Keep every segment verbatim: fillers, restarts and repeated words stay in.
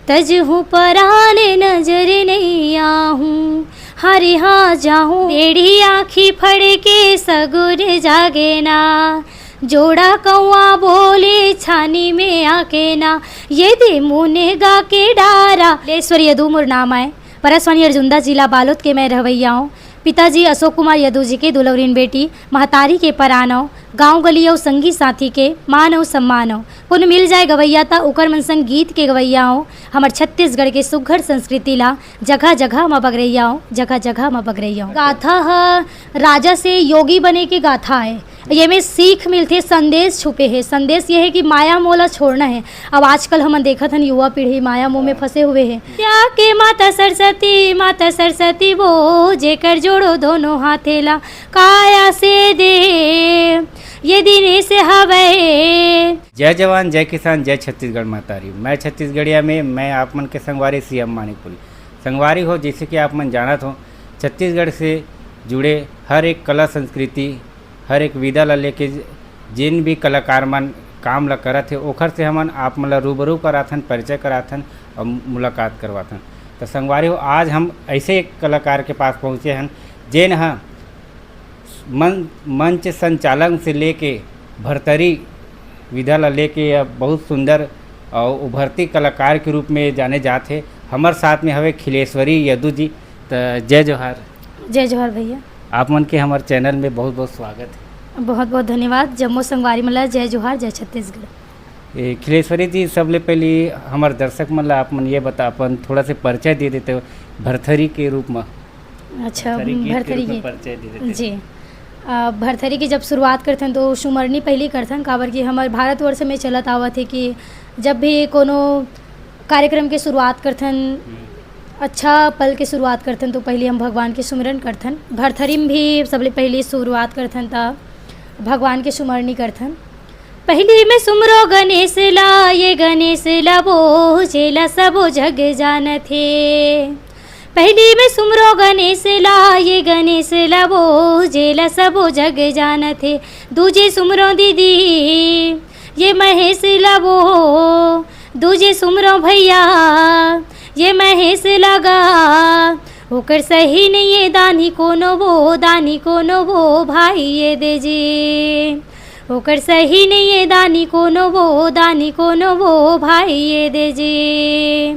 तजहूँ परान नजर नैया हूँ, हरिहा जाहूँ। डेढ़ी आँखी फड़ के सगुर जागे ना, जोड़ा कौआ बोले छानी में आके ना, ये दे मुने गा के डारा। खिलेश्वर यदु मोर नाम आय, परसवानी अर्जुंदा, जिला बालोद के मैं रहवैया हूँ। पिताजी अशोक कुमार यदु जी के दुलौरिन बेटी, महतारी के परान अव, गाँव गली अउ संगी साथी के मान अउ सम्मान अव। कोनो मिल जाए गवैया त ओकर मन संग गीत के गवैया अव। हमर छत्तीसगढ़ के सुघर संस्कृति ला जगह जगह म बगरैया अव, जगह जगह म बगरैया अव। गाथा ह राजा से योगी बने के गाथा आय। ये में सीख मिलथे, संदेश छुपे हे। संदेश ये हे कि माया मोह ला छोड़ना हे। अब आजकल हमन देखत हन, युवा पीढ़ी माया मोह में फंसे हुए हे। विद्या के माता सरस्वती, माता सरस्वती वो, जेकर जोड़ो दोनों हाथे ला काया से दे, ये दिनेश हवय। जय जवान, जय किसान, जय छत्तीसगढ़ महतारी। मैं छत्तीसगढ़िया में, मैं आप मन के संगवारी सीएम मानिकपुरी। संगवारी हो, जैसे कि आप मन जानत हो, छत्तीसगढ़ से जुड़े हर एक कला संस्कृति, हर एक विधा ला लेके ज-, जेन भी कलाकार मन काम ला करत हे, ओखर से हमन आप मन ला रूबरू कराथन, परिचय कराथन और मुलाकात करवाथन। तो संगवारी हो, आज हम ऐसे एक कलाकार के पास पहुँचे हन, जेन ह मन-, मंच संचालन से लेके भरथरी विधा ला लेके अब बहुत सुंदर और उभरती कलाकार के रूप में जाने जात हे। हमर साथ में हवे खिलेश्वरी यदु जी। त जय जोहार। जय जोहार भैया। आप मन के हमर चैनल में बहुत बहुत स्वागत हे। बहुत बहुत धन्यवाद। जम्मो संगवारी मन ला जय जोहार, जय छत्तीसगढ़। ए, खिलेश्वरी जी, सबले पहली हमर दर्शक मन ला आप मन ये बता, अपन थोड़ा से परिचय दे देते हो भरथरी के रूप में। अच्छा, भरथरी गीत के भरथरी रूप में गीत। परिचय दे देते हो। जी। अ, भरथरी की जब शुरुआत करथन तो सुमरनी पहली करथन, काबर कि हमर भारतवर्ष में चलत आवत हे कि जब भी कोनो कार्यक्रम के शुरुआत करथन, हम्म। अच्छा पल के शुरुआत करथन तो पहली हम भगवान के सुमिरन करथन। भरथरी में भी सबले पहली शुरुआत करथन त भगवान के सुमरनी करथन। पहली में सुमरो गणेश ला, ये गणेश ला वो, जेला सबो जग जानत हे। पहली में सुमरो गणेश ला, ये गणेश ला वो, जेला सबो जग जानत हे। दूजे सुमरो दीदी, ये महेश ला वो, दूजे सुमरो भैया, ये महेश ला गा। ओकर सही नइये दानी कोनो वो, दानी कोनो वो भाई ये दे जी। ओकर सही नइये दानी कोनो वो, दानी कोनो वो भाई ये दे जी।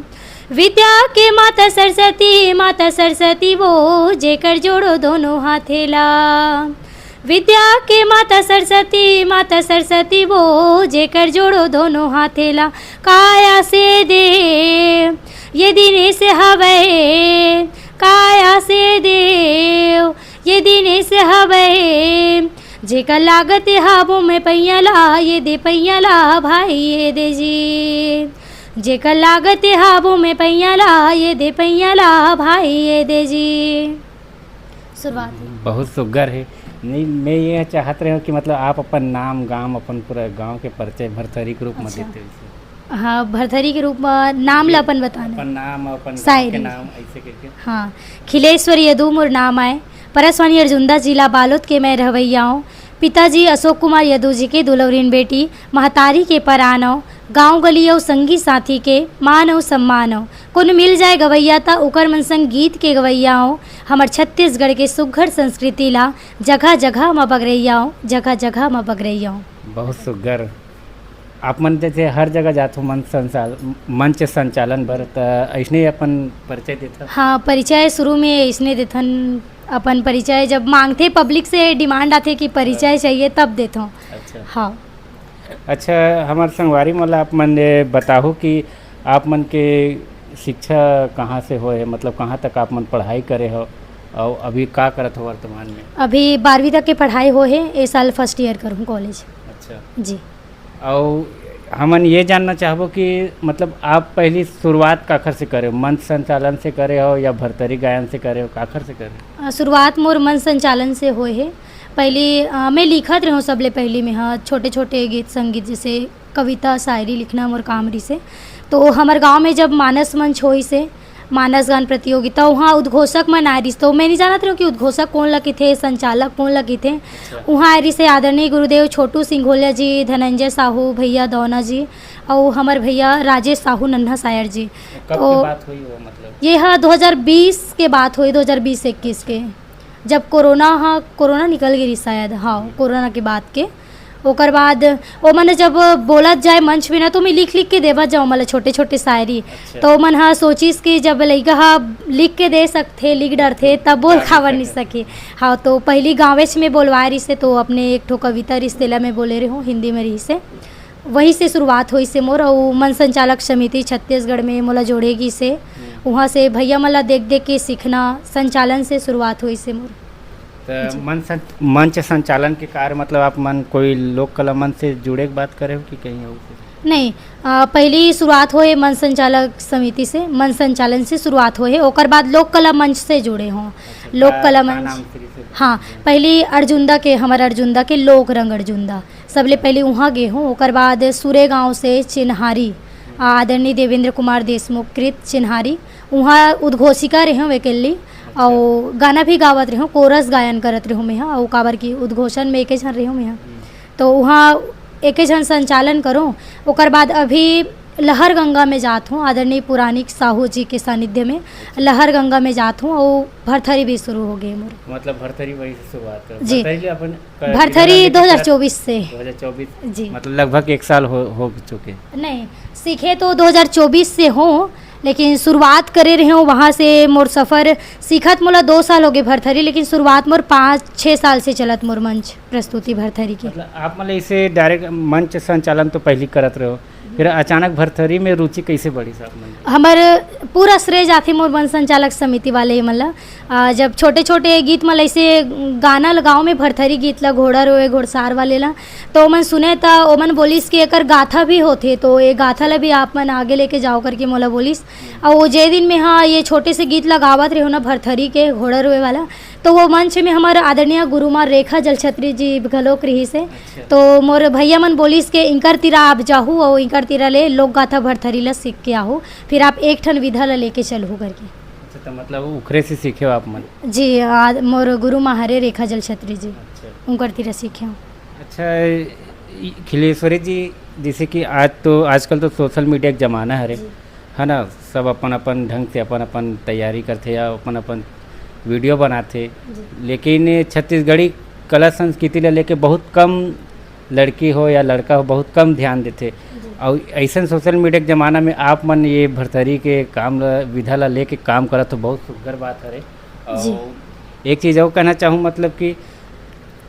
विद्या के माता सरस्वती, माता सरस्वती वो, जेकर जोड़ो दोनों हाथे ला। विद्या के माता सरस्वती, माता सरस्वती वो, जेकर जोड़ो दोनों हाथे ला। काया से देव, ये दिनेश हवय। काया से देव, ये दिनेश हवय। जेकर लागत हाबो में पैया ला, ये दे पैया ला भाई ये दे जी। जेकर लागत हाबो में पैया ला, ये दे पैया ला भाई ये दे जी। शुरुआत। बहुत सुग्घर हे। नहीं, मैं ये चाहत रहे हूँ कि मतलब आप अपन नाम, गाम, अपन पूरा गांव के परिचय भरथरी के रूप में अच्छा। देते हो। हाँ, भरथरी के रूप में नाम ला अपन बताना। अपन नाम, अपन गाँव के शायरी। नाम ऐसे करके। हाँ, खिलेश्वर यदु मोर नाम आय, परसवानी अर्जुंदा, जिला बालोद के मैं रहवैया हूँ। पिताजी अशोक कुमार यदु जी के दुलौरिन बेटी, महतारी के परान अव, गाँव गली अउ संगी साथी के मान अउ सम्मान अव। कोनो मिल जाए गवैया त ओकर मन संग गीत के गवैया अव। हमर छत्तीसगढ़ के सुघर संस्कृति ला जगह जगह म बगरैया अव, जगह जगह म बगरैया अव। बहुत सुघर। आप मन जैसे हर जगह जात हो मंच संचाल-, मंच संचालन बर, त अइसने अपन परिचय देथव? हाँ, परिचय शुरू में अइसने देथन, अपन परिचय जब मांगथे, पब्लिक से डिमांड आथे कि परिचय हाँ। चाहिए, तब देथों। अच्छा। हाँ। अच्छा, हमर संगवारी मन ला आप मन ये बताहू कि आप मन के शिक्षा कहाँ से होए हे, मतलब कहाँ तक आप मन पढ़ाई करे हो और अभी का करत हो वर्तमान में? अभी बारहवीं तक के पढ़ाई होए हे, ए साल फर्स्ट ईयर करूँ कॉलेज। अच्छा। जी। अउ हमन ये जानना चाहबो कि मतलब आप पहली शुरुआत काखर से करे हो, मंच संचालन से करे हो या भरथरी गायन से करे हो, काखर से करे हो? अ, शुरुआत मोर मंच संचालन से होए हे। पहली, अ, मैं लिखत रहूँ सबले पहली में, हाँ, छोटे-छोटे गीत संगीत जैसे कविता शायरी लिखना मोर काम रिहिसे। तो हमर गाँव में जब मानस मंच होइसे, मानस गान प्रतियोगिता, उहाँ उद्घोषक मन आए रिहिस, तो मैं नहीं जानत रहेंव कि उद्घोषक कोन ला किथे, संचालक कोन ला किथे। अच्छा। उहाँ आए रिहिस हे आदरणीय गुरुदेव छोटू सिंघोलिया जी, धनंजय साहू, भैया दौना जी, अउ हमर भैया राजेश साहू नन्हा सायर जी। कब तो के बात होही वो, मतलब? ये हा दो हज़ार बीस के बात होही, दो हज़ार बीस इक्कीस के, जब कोरोना हा, कोरोना निकल गे रिहिस शायद, हाँ, हम्म। कोरोना के बाद के। ओकर बाद ओमन जब बोलत जाए मंच में ना, तो मैं लिख लिख के देवत जाऊँ, मतलब, छोटे छोटे शायरी। अच्छा। तो ओमन हा सोचिस कि जब लइका हा लिख के दे सकथे, लिख डरथे, तब बोल गा भी काबर नहीं सकथे। सके। हाँ, तो पहली गाँवेच में बोलवाए रिहिस हे, तो अपने एक ठो कविता रिहिस तेला मैं बोले रहेंव, हिंदी में रिहिस हे। वहीं से शुरुआत होइस हे मोर, अउ मंच संचालक समिति छत्तीसगढ़ में मोला जोड़े गिस हे। हम्म। उहाँ से भैया मन ला देख देख के सीखना, संचालन से शुरुआत होइस हे मोर। त जी। मन सं-, मंच संचालन के कार्य, मतलब, आप मन कोई लोक कला मंच से जुड़े के बात करे हो कि कहीं और से? नहीं, अ, पहली शुरुआत होए मंच संचालक समिति से, मंच संचालन से शुरुआत होए हे, ओकर बाद लोक कला मंच से जुड़े हों। अच्छा, लोक का, कला का मंच। नाम से, से हाँ, जुड़े? पहली अर्जुंदा के, हमर अर्जुंदा के लोक रंग अर्जुंदा, सबले पहली उहाँ गे हों, ओकर बाद सुरेगांव से चिन्हारी, आ, आदरणीय देवेंद्र कुमार देशमुख कृत चिन्हारी, उहाँ उद्घोषिका रहेंव अकेली, अच्छा। अउ गाना भी गावत रहेंव, कोरस गायन करत रहेंव मेहा, अउ काबर कि उद्घोषण में एके झन रहेंव मेहा। हम्म। तो उहाँ एके झन संचालन करों। ओकर बाद अभी लहर गंगा में जात हों, आदरणीय पुराणिक साहू जी के सानिध्य में लहर गंगा में जात हों, अउ भरथरी भी शुरू हो गे मोर। मतलब, भरथरी वही से शुरुआत कर। जी। भरथरी ले अपन क-, भरथरी कितना लगे दो हज़ार चौबीस से। दो हज़ार चौबीस? जी। मतलब, लगभग एक साल हो, हो चुके। नहीं, सीखे तो दो हज़ार चौबीस से हों, लेकिन शुरुआत करे रहेंव, वहाँ से मोर सफर सीखत मोला दो साल हो गे भरथरी, लेकिन शुरुआत मोर पाँच छः साल से चलत मोर मंच प्रस्तुति भरथरी के। मतलब, आप, मतलब, इसे direct मंच संचालन तो पहली करत रहेव, फिर अचानक भरथरी में रुचि कैसे बढ़िस आप मन के? हमर पूरा श्रेय जाथे मोर मंच संचालक समिति वाले मन ला। आ, जब छोटे-छोटे गीत मन ल ऐसे गाना ल गाँव में भरथरी गीत ला, घोड़ा रोए घोड़सार वाले ला, तो ओमन सुने त ओमन बोलिस कि एकर गाथा भी होथे, तो ये गाथा ला भी आप मन आगे लेके जाओ करके मोला बोलिस। अउ वो जे दिन में, हाँ, ये छोटे से गीत ला गावत रहेंव ना भरथरी के, घोड़ा रोए वाला, तो वो मंच में हमर आदरणीय गुरु माँ रेखा जलछत्री जी घलोक रिहिस हे। अच्छा। तो मोर भैया मन बोलिस के इनकर तीरा आप जाहू अउ इनकर तीरा ले लोक गाथा भरथरी ला सीख के आहू, फिर आप एक ठन विधा ला लेके चलहू करके। अच्छा, तो मतलब उखरे से सीखे हो आप मन? जी, आ, मोर गुरु माँ हरे रेखा जलछत्री जी, अच्छा। उनकर तीरा सीखे हूँ। अच्छा, ई खिलेश्वरी जी, जैसे कि आज तो, आजकल तो social media के जमाना हरे, जी। है ना, सब अपन अपन ढंग से अपन अपन तैयारी करथे या अपन अपन video बनाथे, जी। लेकिन छत्तीसगढ़ी कला संस्कृति ला लेके बहुत कम लड़की हो या लड़का हो, बहुत कम ध्यान देथे। जी। अउ ऐसन social media के जमाना में आप मन ये भरथरी के काम ला, विधा ला लेके काम करत हो, बहुत सुघर बात हरे। जी। अउ एक चीज़ अउ कहना चाहूँ, मतलब कि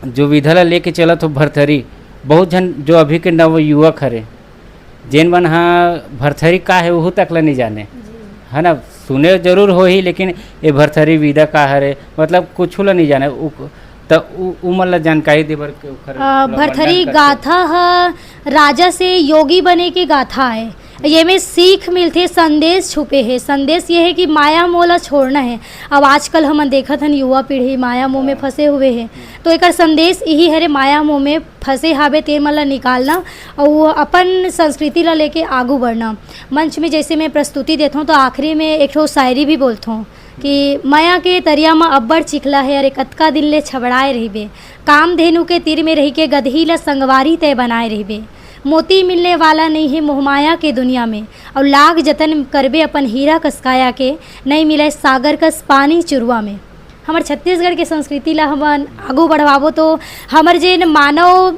जो विधा ला लेके चलत हो भरथरी, बहुत झन जो अभी के नव युवक हरे, जेन मन हा भरथरी का हे, उहू तक ला नहीं जाने, जी। है ना, सुने जरूर होही, लेकिन ये भरथरी विधा का हरे, मतलब, कुछू ला नहीं जाने। उ, त उ, उ मन ला जानकारी देबर के ओखर अ, थोड़ा भरथरी वर्णन करके। गाथा ह राजा से योगी बने के गाथा आय। ये में सीख मिलथे, संदेश छुपे हे। संदेश ये हे कि माया मोह ला छोड़ना हे। अब आजकल हमन देखत हन, युवा पीढ़ी माया मोह में हाँ। फंसे हुए हे, तो एकर संदेश यही हरे, माया मोह में फंसे हाबे, तेन मन ला निकालना अउ अपन संस्कृति ला लेके आगू बढ़ना। मंच में जैसे मैं प्रस्तुति देथों, तो आखिरी में एक ठो शायरी भी बोलथों कि मया के तरिया म अब्बड़ चिखला हे, अरे कतका दिन ले छबड़ाए रहिबे। कामधेनु के तीर में रहिके गदही ला संगवारी तय बनाए रहिबे। मोती मिलने वाला नहीं है मोहमाया के दुनिया में, अउ लाख जतन करबे अपन हीरा कस काया के, नहीं मिले सागर कस पानी चुरुआ में। हमर छत्तीसगढ़ के संस्कृति ला हमन आगू बढ़वाबो, तो हमर जेन मानव,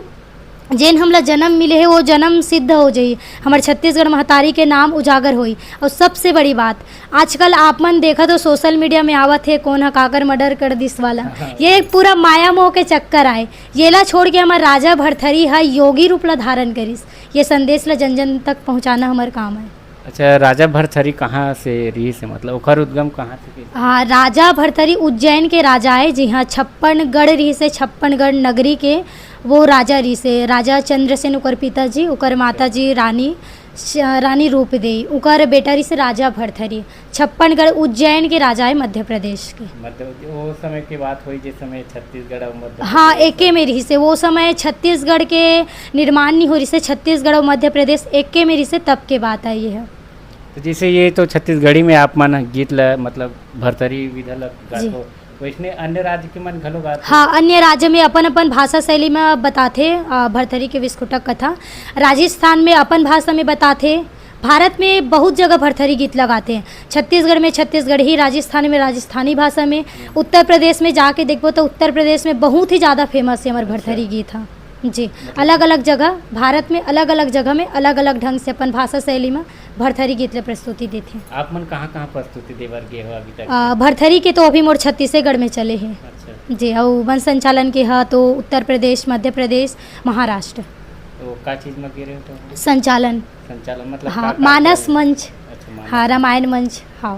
जेन हमला जन्म मिले हे, वो जन्म सिद्ध हो जाई। हमर छत्तीसगढ़ महतारी के नाम उजागर होई। और सबसे बड़ी बात, आजकल आप मन देखत हो, social media में आवत हे, कौन ह काकर murder कर दिस वाला। हाँ। ये एक पूरा माया मोह के चक्कर आय। येला छोड़ के हमर राजा भरथरी ह योगी रूप ला धारण करिस। ये संदेश ला जन जन तक पहुँचाना हमर काम है। अच्छा, राजा भरथरी कहाँ से रिहिस हे, मतलब ओखर उद्गम कहाँ से, कैसे? हाँ, राजा भरथरी उज्जैन के राजा है, जी हाँ, छप्पनगढ़ रिहिस हे, छप्पनगढ़ नगरी के वो राजा रिहिस हे। राजा चंद्रसेन ओकर पिताजी, ओकर माताजी रानी श-, रानी रूपदेई, ओकर बेटा रिहिस हे राजा भरथरी। छप्पनगढ़ उज्जैन के राजा है मध्य प्रदेश के। मतलब वो समय की बात हुई जिस समय छत्तीसगढ़ और मध्य हाँ, प्रदेश एके में रिहिस हे। वो समय छत्तीसगढ़ के निर्माण नहीं हो रिहिस हे, छत्तीसगढ़ और मध्य प्रदेश एके में रिहिस हे, तब के बात है ये है। तो जैसे ये तो छत्तीसगढ़ी में आप मन गीत ल, मतलब भरथरी विधा ल जी। गाथो, वैसने अन्य राज्य के मन घलो गाथे? हाँ, अन्य राज्य में अपन-अपन भाषा शैली में बताथे, अ, भरथरी के विस्फोटक कथा। राजस्थान में अपन भाषा में बताथे। भारत में बहुत जगह भरथरी गीत ल गाथे। छत्तीसगढ़ में छत्तीसगढ़ी, राजस्थान में राजस्थानी भाषा में, उत्तर प्रदेश में जाके देखबो तो उत्तर प्रदेश में बहुत ही ज़्यादा famous हे हमर अच्छा। भरथरी गीत ह। जी, मतलब अलग-अलग जगह, भारत में अलग-अलग जगह में अलग-अलग ढंग से अपन भाषा शैली में भरथरी गीत ल प्रस्तुति देथे। आप मन कहाँ-कहाँ प्रस्तुति दे बर गे हो अभी तक? अ, भरथरी के तो अभी मोर छत्तीसगढ़ में चले हे। अच्छा। जी, अउ मंच संचालन के ह तो उत्तर प्रदेश, मध्य प्रदेश, महाराष्ट्र। तो का चीज में गे रहे हो तो? संचालन। संचालन मतलब हाँ, का, का मानस करे? मंच। अच्छा, मानस हाँ, मंच। रामायण मंच, हाँ।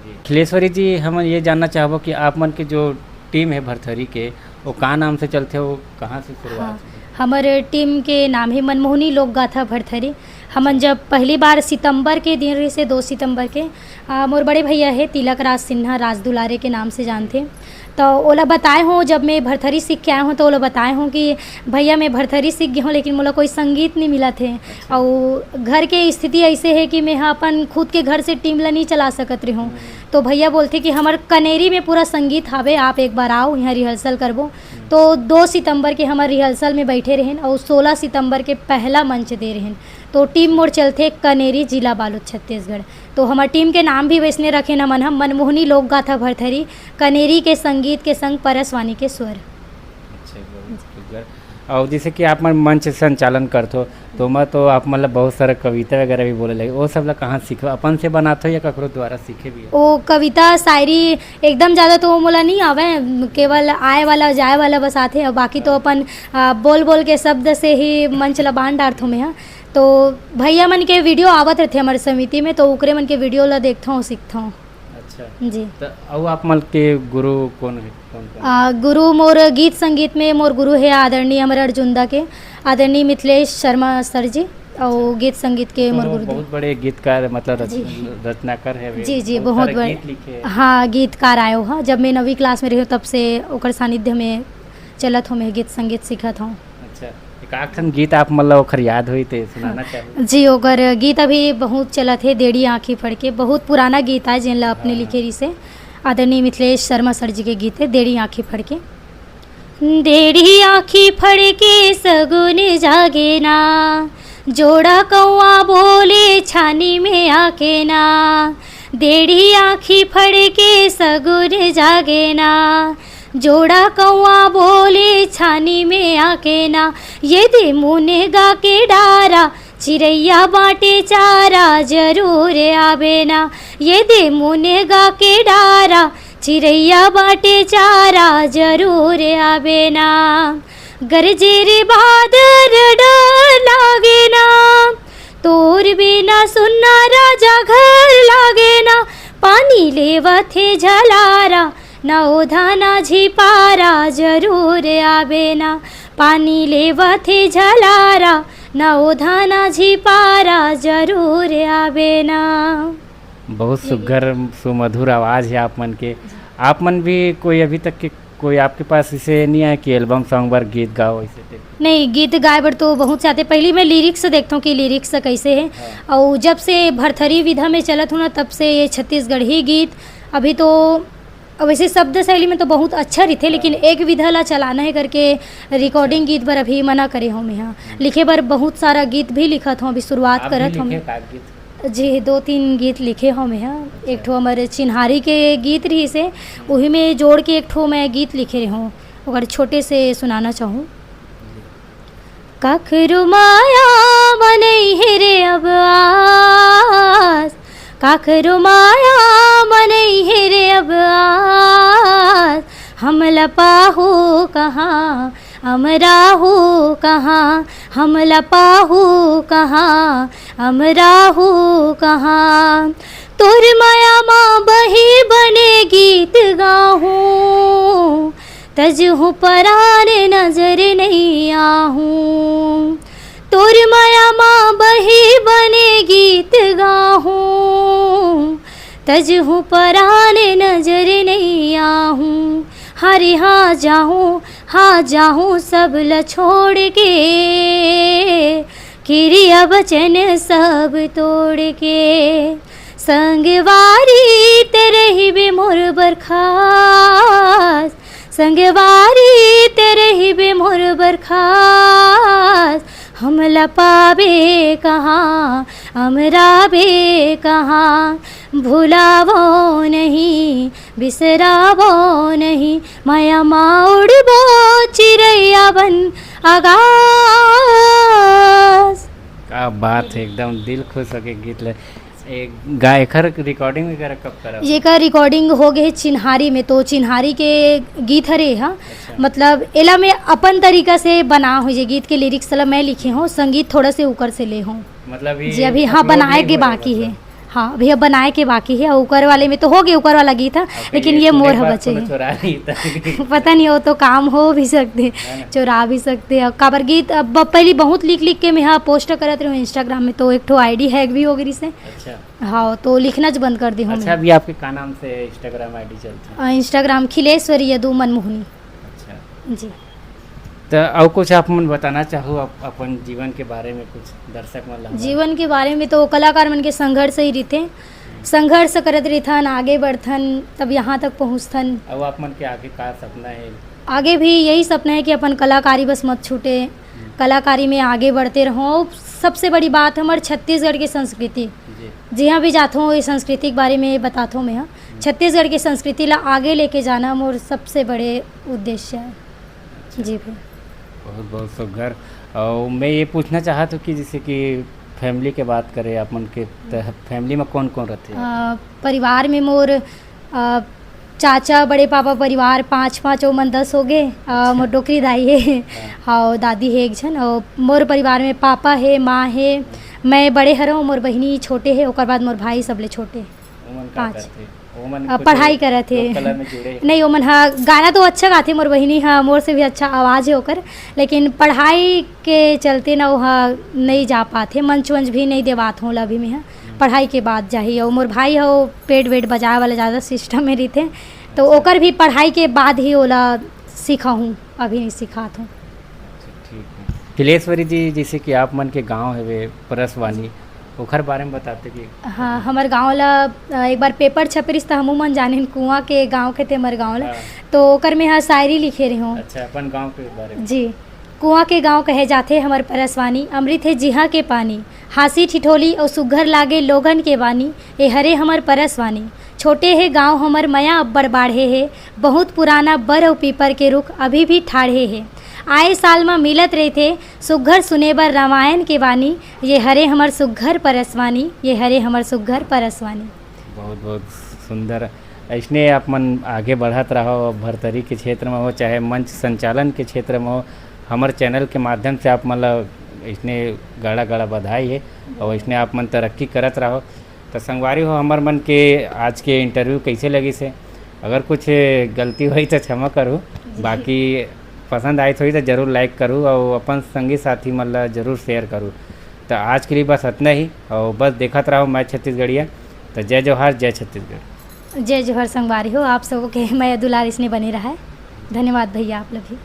जी। अखिलेश्वरी जी, हम ये जानना चाहबो कि आप मन के जो टीम है भरथरी के, वो का नाम से चलथे, वो कहाँ से शुरुआत हाँ, हुई? हमर टीम के नाम है मनमोहनी लोक गाथा भरथरी। हमन जब पहली बार सितंबर के दिन रहिसे, दो सितंबर के, आ, मोर बड़े भैया है तिलक राज सिन्हा, राज दुलारे के नाम से जानथे, तो ओला बताए हों, जब मैं भरथरी सीख के आए हों, तो ओला बताए हों कि भैया, मैं भरथरी सीख गे हों, लेकिन मोला कोई संगीत नहीं मिलत हे। अच्छा। अउ घर के स्थिति ऐसे है कि मैं ह अपन खुद के घर से टीम ला नहीं चला सकत रही हूँ। हम्म। तो भैया बोलथे कि हमर कनेरी में पूरा संगीत हावे, आप एक बार आओ, यहाँ रिहर्सल करबो। हम्म। तो दो सितंबर के हमर रिहर्सल में बैठे रहेन अउ सोलह सितंबर के पहला मंच दे रहेन। तो टीम मोर चलथे कनेरी, जिला बालोद, छत्तीसगढ़। तो हमर टीम के नाम भी वैसने रखेन हमन ह, मनमोहनी लोक गाथा भरथरी, कनेरी के संगीत के संग परसवानी के स्वर। अच्छा, बहुत सुंदर। और जैसे कि आप मन मंच संचालन करथो, तो मैं तो आप मतलब बहुत सारा कविता वगैरह भी बोले लगे, वो सब ला कहाँ सीखो? अपन से बनाथो या ककरो द्वारा सीखे भी हो? ओ कविता, शायरी एकदम ज़्यादा तो मोला नहीं आवे, केवल आए वाला, जाए वाला बस आथे, और बाकी तो अपन, आ, बोल बोल के शब्द से ही मंच ला बांध डारथो मैं ह। तो भैया मन के वीडियो आवत रहथे हमर समिति में, तो ओकरे मन के वीडियो ला देखथो, सीखथो। अच्छा। जी। त अउ आप मन के गुरु कौन है? कौन, कौन? आ, गुरु मोर गीत संगीत में मोर गुरु है आदरणीय अमर अर्जुंदा के, आदरणीय मिथिलेश शर्मा सर जी, अउ अच्छा। गीत संगीत के तो मोर गुरुदेव। बहुत बड़े गीतकार, मतलब रच-, जी। रचनाकार है वे। जी, जी, बहुत बहुत सारे बड़े। गीत लिखे हैं। हाँ, गीतकार आयो ह। जब मैं नवीं क्लास में रही हूँ, तब से ओकर सानिध्य में चलत हूँ, मैं गीत संगीत सीखत हूँ। अच्छा, एक आध ठन गीत आप मन ला ओखर याद होई ते सुनाना हाँ। चाहू। जी, ओकर गीत अभी बहुत चलत हे, डेढ़ी आँखी फड़के, बहुत पुराना गीत आय, जेन ला अपने हाँ। लिखे रिहिसे। आदरणीय मिथिलेश शर्मा सर जी के गीत हे, डेढ़ी आँखी फड़के। डेढ़ी आँखी फड़के सगुन जागे ना, जोड़ा कौआ बोले छानी में आके ना। डेढ़ी आँखी फड़के सगुन जागे ना, जोड़ा कौआ बोले छानी में आके ना। ये दे मुनगा के डारा, चिरैया बाँटे चारा जरूर आबे ना। ये दे मुनगा के डारा, चिरैया बाँटे चारा जरूर आबे ना। गरजे रे बादर डर लागे ना, तोर बिना सुन्ना राजा घर लागे ना। पानी लेवत हे झलारा, ना ओधा ना झिपारा जरूर आबे ना। पानी लेवत हे झलारा, ना ओधा ना झिपारा जरूर आबे ना। बहुत ये सुघर सुमधुर आवाज़ है आप मन के। आप मन भी कोई अभी तक के कोई आपके पास इसे नहीं आया कि एल्बम सॉन्ग बर गीत गाओ, ऐसे type? नहीं, गीत गाए बर तो बहुत से आथे। पहली मैं लिरिक्स देखता हूँ कि लिरिक्स कैसे है। हाँ। और जब से भरथरी विधा में चलत हूँ ना, तब से ये छत्तीसगढ़ी गीत, अभी तो वैसे शब्द शैली में तो बहुत अच्छा रहिथे, लेकिन हाँ। एक विधा ला चलाना है करके रिकॉर्डिंग गीत बर अभी मना करे हूँ मैं। हाँ, हम्म। लिखे बर बहुत सारा गीत भी लिखत हूँ, अभी शुरुआत आप भी करत हूँ लिखे मैं। का गीत? जी, दो तीन गीत लिखे हव मैं ह। अच्छा। एक ठो हमर चिन्हारी के गीत रहिस हे, उही में जोड़ के एक ठो मैं गीत लिखे रहे हूँ, ओकर छोटे से सुनाना चाहूँ। जी। काखरू माया मनई हे रे अब आस, काखरू माया मनई हे रे अब आस, हमला पाहू कहाँ, अमराहू कहाँ, हमला पाहू कहाँ, अमराहू कहाँ। तोर माया मा बही बने गीत गाहूँ, तजहूँ परान नजर नइ आहूँ। तोर माया मा बही बने गीत गाहूँ, तजहूँ परान नजर नइ आहूँ। हरे हाँ जाहूँ, हाँ जाहूँ सब ल छोड़ के, किरिया बचन सब तोड़ के, संगवारी ते रहिबे मोर बर खास। संगवारी ते रहिबे मोर बर खास। हमला पाबे कहाँ, अमराबे कहाँ, भुलावो नहीं, बिसरावो नहीं, माया मा उड़बो चिरैया बन आकाश। का बात है, एकदम दिल खुश होके गीत ले। एक गा एखर रिकॉर्डिंग वगैरह कब करा? एकर रिकॉर्डिंग हो गए हे चिन्हारी में, तो चिन्हारी के गीत हरे हा। अच्छा। मतलब एला मैं अपन तरीका से बना हो, ये गीत के लिरिक्स ला मैं लिखे हूँ, संगीत थोड़ा से ऊपर से ले हूँ। मतलब ये जी, अभी हाँ, upload बनाए नहीं के हुआ है, बाकी है। मतलब? हाँ, अभी अब बनाए के बाकी है। ऊपर वाले में तो हो गए, ऊपर वाला गीत है, अब लेकिन ये ये सुने मोर के ह बाद बचे कोनो है। चोरा नहीं था। पता नहीं, वो तो काम हो भी सकते, है ना? चोरा भी सकते हैं। काबर गीत अब पहली बहुत लिख लिख के मैं हाँ पोस्ट करत रहूँ इंस्टाग्राम में, तो एक ठो आईडी हैक भी हो गई से। अच्छा। हाँ, तो लिखना च बंद कर दी हूँ अच्छा, मैं। अभी आपके का नाम से इंस्टाग्राम आईडी चलती है? अ, इंस्टाग्राम खिलेश्वरी यदु मनमोहनी। अच्छा। जी। तो और कुछ आप मन बताना चाहो अप-, अपन जीवन के बारे में कुछ दर्शक मन ला? जीवन के बारे में तो कलाकार मन के संघर्ष ही रहिथे, संघर्ष करत रहिथन, आगे बढ़थन, तब यहाँ तक पहुँचथन। और आप मन के आगे का सपना है? आगे भी यही सपना है कि अपन कलाकारी बस मत छूटे, हम्म। कलाकारी में आगे बढ़ते रहो। सबसे बड़ी बात हमर छत्तीसगढ़ की संस्कृति, जी। जहाँ भी जाथों, ये संस्कृति के बारे में बताथों मैं, हाँ। हम्म। छत्तीसगढ़ की संस्कृति ला आगे लेके जाना मोर सबसे बड़े उद्देश्य है। अच्छा। जी भैया। बहुत, बहुत सुघर। और मैं ये पूछना चाहत हूँ कि जैसे कि फैमिली के बात करें, आप मन के त-, फैमिली में कौन, कौन रहते हैं? अ, परिवार में मोर, अ, चाचा, बड़े पापा परिवार पाँच, पाँच ओमन दस हो गए। अ, अच्छा। मोर डोकरी दाई है। हाँ। और दादी है एक झन। और मोर परिवार में पापा है, माँ है, हाँ। मैं बड़े हरव, मोर बहिनी छोटे है, ओकर बाद मोर भाई सबले छोटे। ओमन का पाँच। करथे? ओमन अ, कुछ पढ़ाई करत हे। लोक कला में जुड़े हे? नहीं, ओमन ह गाना तो अच्छा गाथे, मोर बहिनी ह, मोर से भी अच्छा आवाज़ हे ओकर, लेकिन पढ़ाई के चलते ना ओह नहीं जा पाथे, मंच वंच भी नहीं देवात हों ओला अभी में ह। हम्म। पढ़ाई के बाद जाही, अउ मोर भाई ह वो पेड वेड बजाए वाला ज़्यादा सिस्टम में रहिथे, तो अच्छा। ओकर भी पढ़ाई के बाद ही ओला सिखाहूँ, अभी नहीं सिखात हूँ। अच्छा, ठीक है। खिलेश्वरी जी, जैसे कि आप मन के गांव हवे परसवानी, ओखर बारे में बताते कि हाँ, हमर गांव ला, अ, एक बार पेपर छपे रिस त हमू मन जानेन, कुआं के गांव कहिथे हमर गांव ला। हाँ। तो ओकर में हा शायरी लिखे रहे हूँ। अच्छा, अपन गांव के बारे में। जी। कुआं के गांव कहे जाथे हमर परसवानी, अमृत हे जिहां के पानी, हांसी ठिठोली अउ सुग्घर लागे लोगन के वानी, ए हरे हमर परसवानी। छोटे हे गांव हमर मया अब्बड़ बाढ़े हे, बहुत पुराना बर अउ पीपर के रुख अभी भी ठाढ़े हे। आए साल म मिलत रहिथे सुग्घर सुने बर रामायण के वानी, ये हरे हमर सुग्घर परसवानी, ये हरे हमर सुग्घर परसवानी। बहुत, बहुत सुंदर। अइसने आप मन आगे बढ़त रहो, भरतरी के क्षेत्र में हो, चाहे मंच संचालन के क्षेत्र में हो, हमर चैनल के माध्यम से आप मन ला अइसने गाड़ा गाड़ा बधाई है और अइसने आप मन तरक्की करत रहो। तो संगवारी हो, हमर मन के आज के इंटरव्यू कैसे लगिस हे? अगर कुछ गलती होई तो क्षमा करू, जी। बाकी पसंद आइत होई तो जरूर लाइक करू और अपन संगी साथी मन ला जरूर शेयर करू। तो आज के लिए बस इतना ही और बस देखत रहो मैच छत्तीसगढ़िया। तो जय जोहार, जय छत्तीसगढ़। जय जोहार संगवारी हो, आप सबो के मया दुलार इसने बने रहा है। धन्यवाद भैया आप लोग भी।